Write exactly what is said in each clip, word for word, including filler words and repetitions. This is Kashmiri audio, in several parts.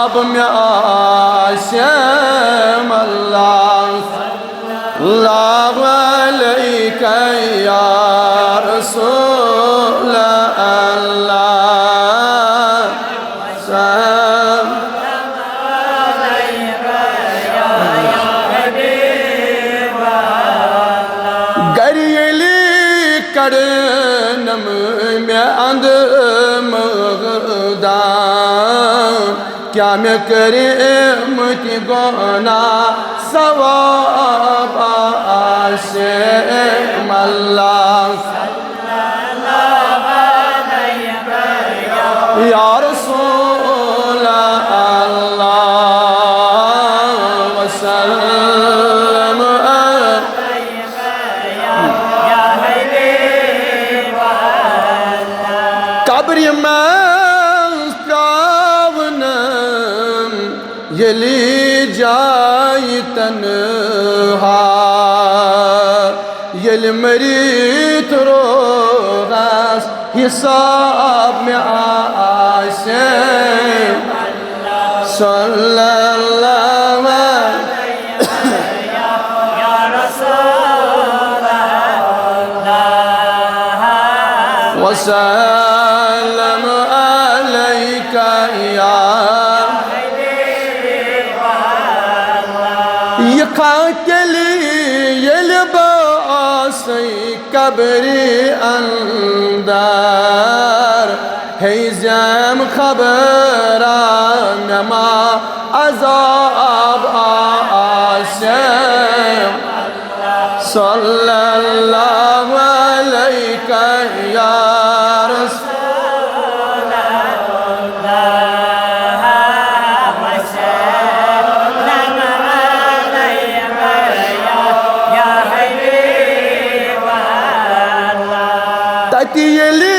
اب مےٚ آسم اللہ، اللہ علیکہ یا رسول اللہ۔ گرِ ییٚلہِ کڑنم مےٚ اندٕ مٲدان، کیٛاہ مےٚ کٔرمٕتۍ گۄناہ ثواب آسم اللہ۔ یا رسول اللہ وسلم۔ قبرِ منٛز ترٛاونم ییٚلہِ جایہِ تنہا، ییٚلہِ مٔرِتھ روغس حساب مےٚ آسہِ۔ صلی اللہ علیہ وسلم علیکہ یا۔ یہِ کتھ تیٚلہِ ییٚلہِ بہٕ آسے قبرِ اندر، ہیزم خبرا مےٚ ما عذاب آسہِ۔ صلی اللہ علیکہ یا رسول اللہ۔ تتہِ ییٚلہِ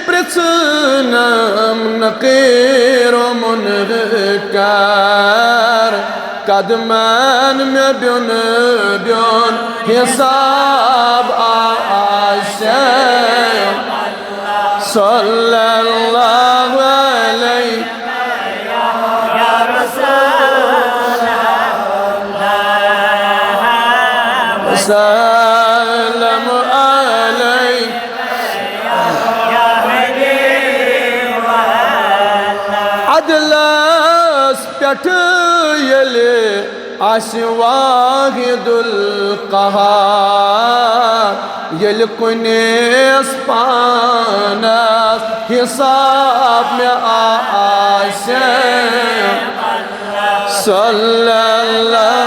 پرٛژھنم نقیر و منکر، قدمن مےٚ بیوٚن بیوٚن حساب آسہِ۔ صلی اللہ علیہ وسلم علیہ۔ عدلس پٮ۪ٹھ ییٚلہِ آسہِ واحد القہار، ییٚلہِ کُنِس پانس حساب مےٚ آسہِ۔ صلی اللہ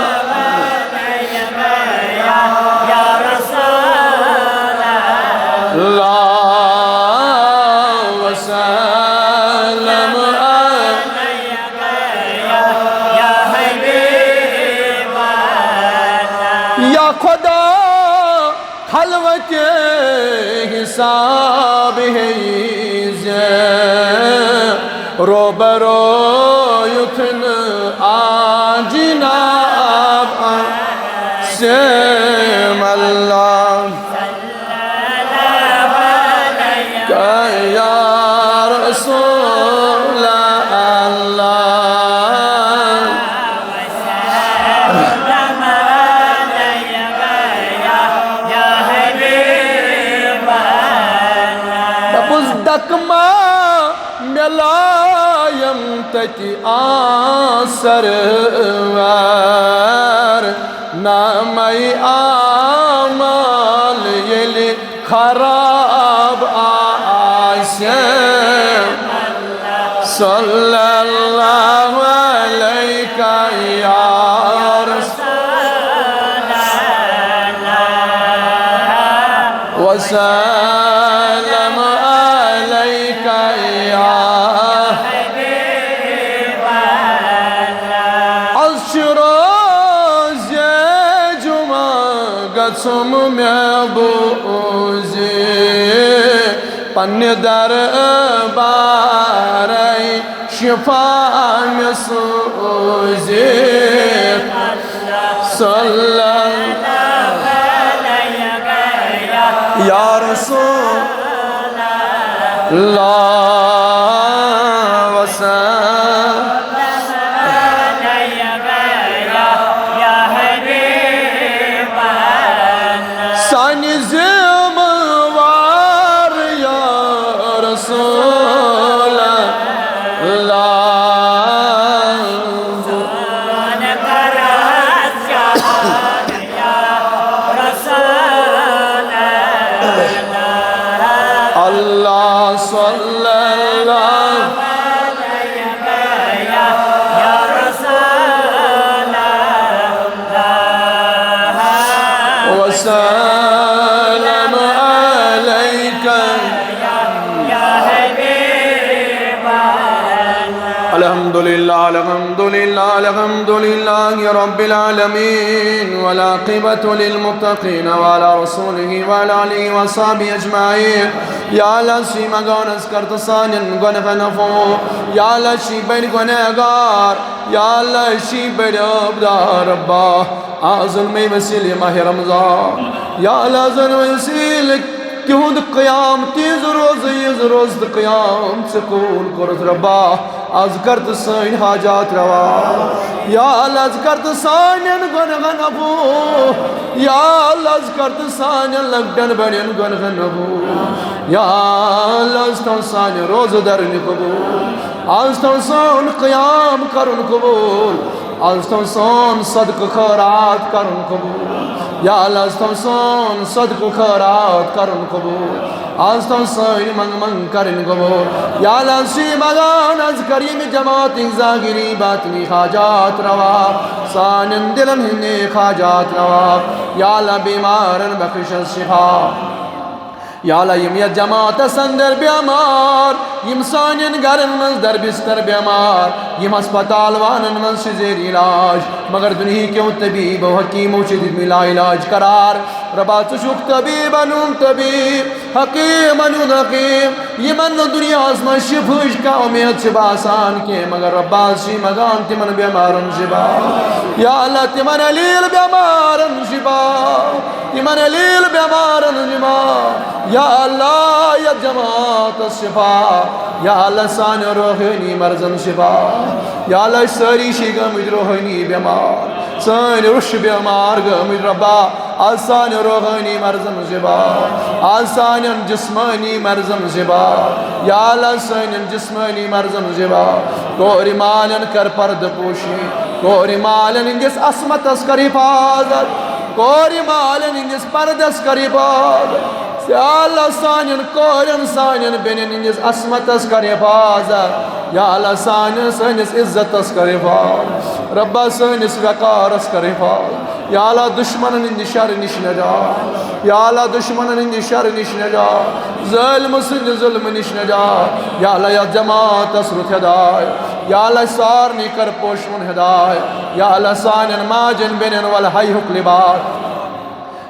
وسلم۔ یا خدا، خلوت حساب ہیزِ روبرو یُتھ نہٕ آ جناب آسم اللہ۔ یا رسول اللہ۔ دپُس دکما مےٚ لایم تتہِ آسر وار، نامے اعمال ییٚلہِ خراب آسہِ۔ صلی اللہ علیکہ یا رسول وسلم علیکہ یا۔ از چھُ روزِ جمعہ گژھُم مےٚ بوٗزِ، پننہِ دربارے شفا مےٚ سوٗزِ۔ صلی اللہ یا رسول اللہ وسلم۔ الحمد لله، الحمد لله، الحمد لله رب العالمين، والعاقبة للمتقين، وعلى رسوله وعلى آله وصحبه أجمعين. یا اللہ، چھی منگان از کر تو سانین گناہن عفو۔ یا اللہ، چھی بڑ گنہگار۔ یا اللہ، چھی بڑ عیبدار ربا۔ آز اوٚن مے وسیلہ ماہ رمضان۔ یا اللہ، آز اوٚن مے وسیلہ تِہُنٛد قیام، تِہنٛز روزٕ، یِہنٛز روزٕ تہٕ قیام ژےٚ قبول کوٚرُتھ ربا۔ آز کر تہٕ سٲنۍ حاجات روا۔ یا اللہ، آز کر تہٕ سانٮ۪ن گۄنہن عفو۔ یا اللہ، آز کر تہٕ سانٮ۪ن لۄکٹٮ۪ن بڑٮ۪ن گۄنہن عفو۔ یا اللہ، آز تھاو سانہِ روزٕ درنہِ قبول۔ آز تھاو سون قیام کرُن قبول۔ آز تھاو سون صدقہٕ خٲرات کرُن قبول۔ یا اللہ، آز تھاو سون صدقہٕ خٲرات کرُن قبول۔ آز تھاو سٲنۍ منگ منگ کرٕنۍ قبول۔ یا اللہ، آز چھی منگان، آز کر ییٚمہِ جماعتٕکۍ ظٲہری باطنی حاجات روا۔ سانٮ۪ن دلن ہٕنٛدۍ نیک حاجات روا۔ یا اللہ، بیمارن بخش آز شفا۔ یا اللہ، یِم یتھ جماعتس اندر بیمار، یِم سانٮ۪ن گرن منٛز در بستر بیمار، یِم ہسپتال وانن منٛز چھِ زیر علاج، مگر دُنیہکیو طبیبو حکیمو چھِ دِتمٕتۍ لا علاج قرار۔ ربا، ژٕ چھُکھ طبیبن ہُنٛد طبیب، حکیمن ہُنٛد حکیم۔ یِمن نہٕ دُنیاہس منٛز شفہٕچ کانٛہہ اُمید چھِ باسان کینٛہہ، مگر ربا، آز چھِ منگان تِمن بیمارن شفا۔ یا اللہ، تِمن علیل بیمارن شفا۔ تِمن علیل بیمارن شفا۔ یا اللہ، یتھ جماعتس شفا۔ یا اللہ، سانٮ۪ن روحٲنی مرضن شفا۔ یا اللہ، أسۍ سٲری چھِ گٔمٕتۍ روحٲنی بیمار۔ سٲنۍ روٚش بیمار گٔمٕتۍ ربا۔ آز سانٮ۪ن روحٲنی مرضن شفا۔ آز سانٮ۪ن جسمٲنی مرضن شفا۔ یا اللہ، سانٮ۪ن جسمٲنی مرضن شفا۔ کورِ مالٮ۪ن کر پردٕ پوشی۔ کورِ مالٮ۪ن ہٕنٛدِس عصمتس کر حفاظت۔ کورِ مالٮ۪ن ہٕنٛدِس پردس کر حفاظت۔ یا اللہ، سانٮ۪ن کورٮ۪ن، سانٮ۪ن بیٚنٮ۪ن ہٕنٛدِس عصمتس کر حفاظت۔ یا اللہ، سانٮ۪ن، سٲنِس عزتس کر حفاظت۔ ربا، سٲنِس وقارس کر حفاظت۔ یا اللہ، دشمنن ہٕنٛدِ شرٕ نِش نجات۔ یا اللہ، دشمنن ہٕنٛدِ شرٕ نِش نجات۔ ظٲلمہٕ سٕنٛدِ ظلمہٕ نِش نجات۔ یا اللہ، یتھ جماعتس رُت ہدایت۔ یا اللہ، سارنٕے کر پوشوُن ہدایت۔ یا اللہ، سانٮ۪ن ماجن بیٚنٮ۪ن ول حیُک لباس۔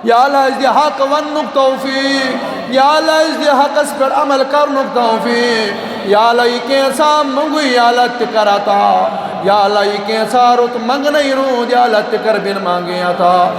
یا اللہ، اَسہِ دِ حق وننُک توفیق۔ یا اللہ، اَسہِ دِ حقس پٮ۪ٹھ عمل کرنُک توفیق۔ یا اللہ، یہِ کینٛژھا منٛگُے، یا اللہ، تہِ کر عطا۔ یا اللہ، یہِ کینٛژھا روٚت منٛگنے روٗد، یا اللہ، تہِ کر بِن منٛگے عطا۔